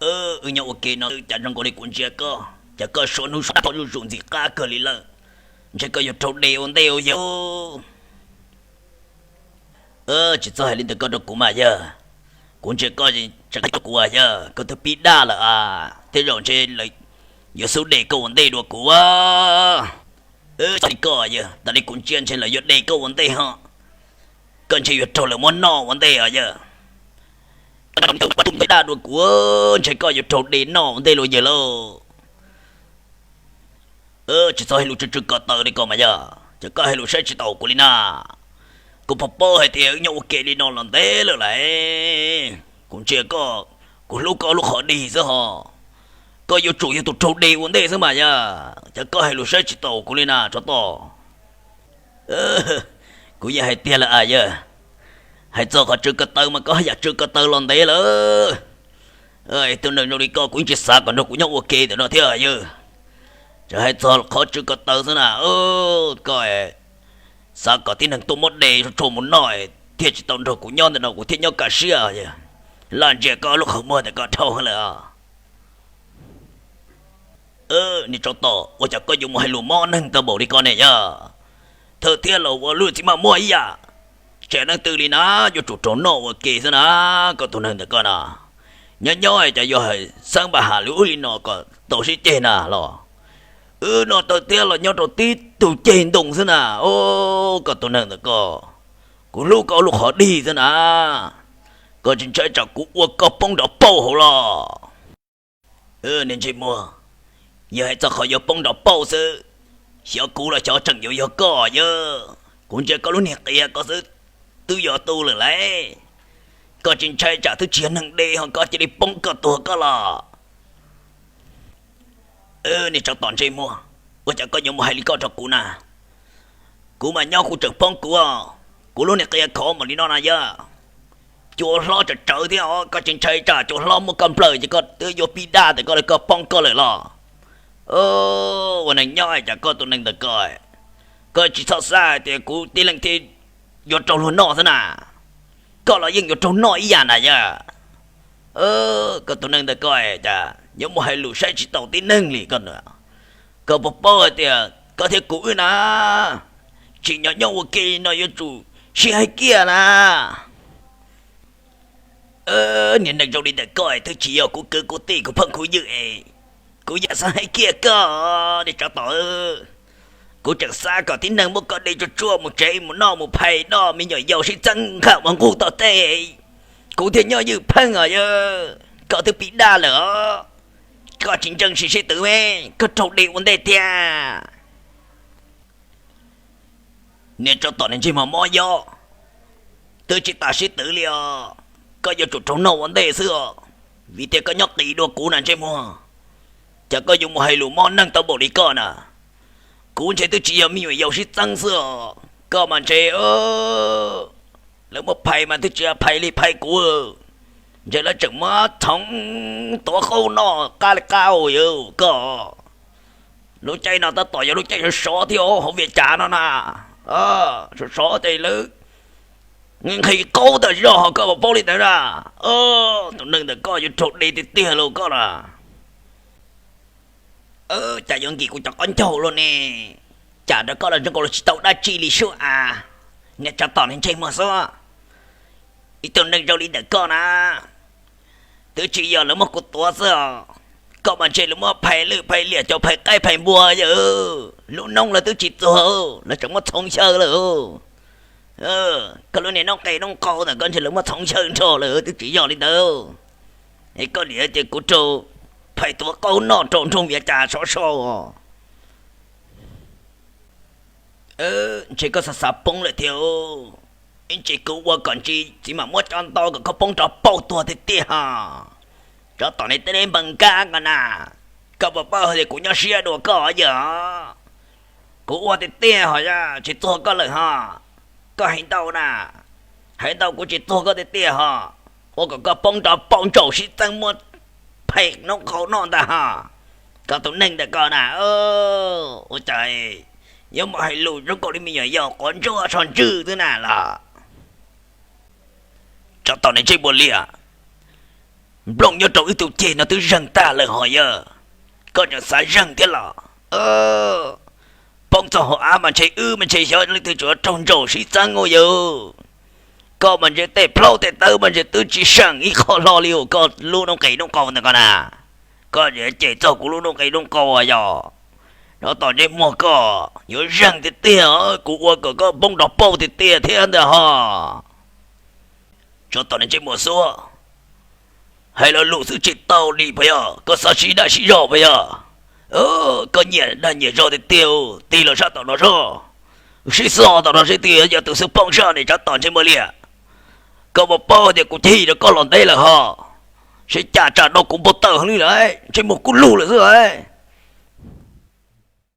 Wb nyob ua ke no cas zoo nkaus li kuv ntsia koj, cas koj suav hnub suav thaum zuj zus ntxim qab kawg li lawm. Ntshe koj yuav raug de ua ntej ua yawg. Tsis txhob hais li ntawd koj rau kuv mas yawg. Kuv ntsia koj tseem hais rau kuv yawg, koj twb pib daj lawm a, tej zaum ntshe lawv yuav xub de koj ua ntej dua kuv. Txhob li koj yawg, tas li kuv ntsia ntshe lawv yuav de koj ua ntej ho. Koj ntshe yuav raug lawv muab noj ua ntej os yawg. Daj dua kuv, ntshe koj yuav raug de noj ua ntej lauj yawg lauj. Tsis txhob hais lus tsw tsw ko taw li ko mas yog, ces koj hais lus saib tsis taus kuv li na. Kuv puas paub hais tias wb nyob ua ke li no los ntev lawm lauj. Kuv ntsia koj, kuv hlub koj lub qhov dig xwb ho. Koj yuav tsum yog tus raug de ua ntej xwb mas yog, ces koj hais lus saib tsis taus kuv li na tsov tom. Kuv yeej hais tiag lawm a yawg. Hais txog qhov tsw ko taw mas koj haj yam tsw ko taw los ntev lawm. Tus neeg zoo li koj kuv yeej tsis xav kom nrog kuv nyob ua ke ntawm no thiab yawg. Tseem hais txog qhov tsw ko taw xwb na. Koj xav kom tib neeg tuaj muab de tso mus noj thiaj tsis tau nrog kuv nyob ntawm no kuv thiaj nyob kaj siab. Laj ntsia koj lub qhov muag ntawm koj dhau lawm. Niag tsov tom, ua cas koj yuav mus hais lus mob neeg tau npaum li ko ne yog? Thawj thiab los ua lub txiv maj muaj ib yam, tseem leej twg li na, yuav tsum raug noj ua ke xwb na. Koj tus neeg ntawm koj na, nyob nyob cas yuav hais xeeb npaj has li ub li no kom tau sib ceg na los? Wb noj thawj thiab los nyob rau tib tug ceg ntoo xwb na. Koj tus neeg ntawm koj, kuv hlub koj lub qhov dig xwb na. Koj tsis ntshai tsam kuv ua koj poob nrov pauj hauv los? Niag ntsej muag, yog hais txog qhov yuav poob nrov pauj xwb, xyov kuv los xyov tseem yuav yog koj yawg. Kuv ntsia koj lub niag qias ko xwb twb yog tu lawm lauj. Koj tsis ntshai tsam twb tsis yog neeg de ho koj cia li poob koj tuag koj los? Niag tsov tom ntsej muag, ua cas koj yuav mus hais li koj rau kuv na? Kuv mas nyob kuv tseem poob kuv, kuv lub niag qias khov npaum li no na yawg. Cua hlob tsawv tsawv thiab os, koj tsis ntshai tsam cua hlob muab koj nplawm ces koj twb yuav pib daj ntawm koj lawm, koj poob koj lawm los? Ua neeg nyob cas koj tus neeg ntawm koj, koj tsis txhob xav hais tias kuv tib leeg thiaj yuav raug luag noj xwb na. Koj los yeej yuav raug noj ib yam na yawg. Koj tus neeg ntawm koj cas yuav mus hais lus saib tsis taus tib neeg li koj. Koj puas paub hais tias koj thiab kuv wb na, tsim nyog nyob ua ke no yuav tsum sib hais kiag na. Niag neeg zoo li ntawm koj twb tsis yog kuv kwv kuv tij kuv phooj kuv ywg es, kuv yam xav hais kiag koj, niag tsov tom. Kuv tseem xav kom tib neeg muab koj de tsuag tsuag mus tsev mus noj mus phais noj me nyuam yaus sib txeeb nqhaj ua nqug toj teb, kuv thiaj nyob ywj pheej os yawg. Koj twb pib daj lawm os, koj tsis ntseeg sim sib twv me, koj raug de ua ntej tiag. Niag tsov tom niag ntsej muag mob yob, twb tsis tas sib twv li os. Koj yuav tsum raug noj ua ntej xwb os, vim tias koj nyob qis dua kuv na ntsej muag. Cas koj yuav mus hais lus mob neeg tau npaum li koj na? Kuv ntshe twb tsis yog me nyuam yaus sib txeeb xwb os, koj mas ntshe lawv muab phais mas twb tsis phais li phais kuv, ntshe lawv tseem muab txhoov tuav qaub noj qab li qab ua yawg koj. Lub caij no tab tom yog lub caij sov sov thiab hauv Vias Cas no na. Sov sov ces lawv nqhis qaub tawm zog ho koj puas paub li ntawd na? Tus neeg ntawm koj yuav raug de tiag tiag lauj koj na. Cas yuav nkim kuv cov qaub ncaug luaj ne? Cas rau koj los zoo nkaus li tsis tau dab tsi li sub a, niag tsov tom niag ntsej muag xwb. Ib tug neeg zoo li ntawm koj na, twb tsis yog lawv muab kuv tuav xwb os, koj mas ntshe lawv muab phais lwj phais liam cov phais qaib phais npua yawg. Lub noob lawv twb tsis txuag, lawv tseem muab txhoov xyaw lawm. Koj lub niag noob qes noob qau ntawm koj ntshe lawv muab txhoov xyaw nrho lawm twb tsis yog li ntawd. Es koj nim tias kuv raug phais tuav qaub noj rau nroog Vias Cas sov so. Ntshe koj xav xav poob lawm thiab. Ib ntsis kuv ua kom ntsis txiv mam muab cov ntau kom koj poob nrov pauj tuag tiag tiag ho. Tsov tom niag teb npawg nkab ko na, koj puas paub hais tias kuv nyob siab dua koj yawg? Kuv ua tiag tiag ho, tsis txuag koj lawm ho. Koj hais ntau na, hais ntau kuv tsis txuag koj tiag tiag ho. Ua kom koj poob nrov pauj ntsaum sib txeeb muab phais noob qau noj ntag ho. Koj tus neeg ntawm koj na, ua cas yuav mus hais lus zoo nkaus li me nyuam yaus quav ntsuab tsho ntswg xwb na los? Tsov tom niag ntsej muag liag, Nplooj nyob rau wb tus ceg no twb zeeg tag lawm ho yog, koj tseem xav zeeg thiab los? Poob txog hauv av mas ntshe wb mas ntshe xyov leej twg tsuas raug ntsaum sib txeeb ua yog. Koj mas ntshe tej plaub tej tawb mas ntshe twb tsis seem ib qho hlo li os, koj lub noob qes noob qau ntawm koj na. Koj ces cem txog kuv lub noob qes noob qau yog. Tsov tom ntsej muag koj yuav zeeg tiag tiag, kuv ua kom koj poob nrov pauj tiag tiag thiab ntag ho. Tsov tom ntsej muag xuab, hais lo lus xwb tsis tau li puas yog? Koj xav sib dag sib zog puas yog? Koj nyiam dag nyiam zog tiag tiag, tig los sab tom no zog, sib xo tom no seb twg yog tus xwb poob sab ntawm tsov tom ntsej muag liam. Koj puas paub tias kuv cig rau koj los ntev lawm ho, seb cas tsam no kuv npau taws heev li lawm, ntsej muag kub lug lawm xwb.